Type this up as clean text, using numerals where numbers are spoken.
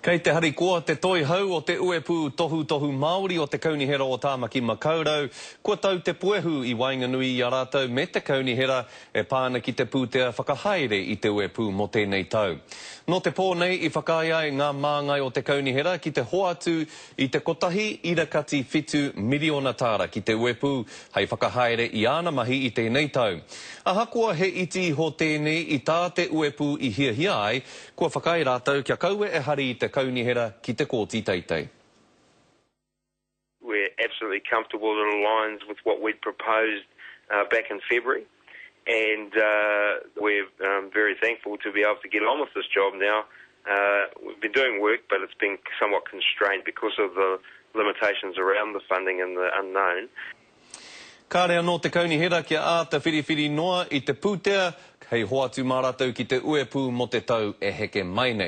Kei te harikoa te toihau o te Uepū Tohutohu Māori o te Kaunihera o Tāmaki Makaurau, kua tau te puehu i waenganui i a rātou me te Kaunihera e pā ana ki te pūtea whakahaere i te uepū mō tēnei tau. Nō te pō nei i whakaae ai ngā māngai o te Kaunihera ki te hoatu i te kotahi irakati whitu miriona tāra ki te uepū hei whakahaere i āna mahi i tēnei tau. Ahakoa he iti iho tēnei i tā te uepū i hiahia ai, Kua whakaae rātou kia kaua e hari i te kaunihera ki te Kōti Teitei. We're absolutely comfortable that it aligns with what we'd proposed back in February and we're very thankful to be able to get on with this job now. We've been doing work but it's been somewhat constrained because of the limitations around the funding and the unknown. Kāre anō te kaunihera kia āta whiriwhiri noa i te pūtea hei hoatu mā rātou ki te uepū mō te tau e heke mai nei.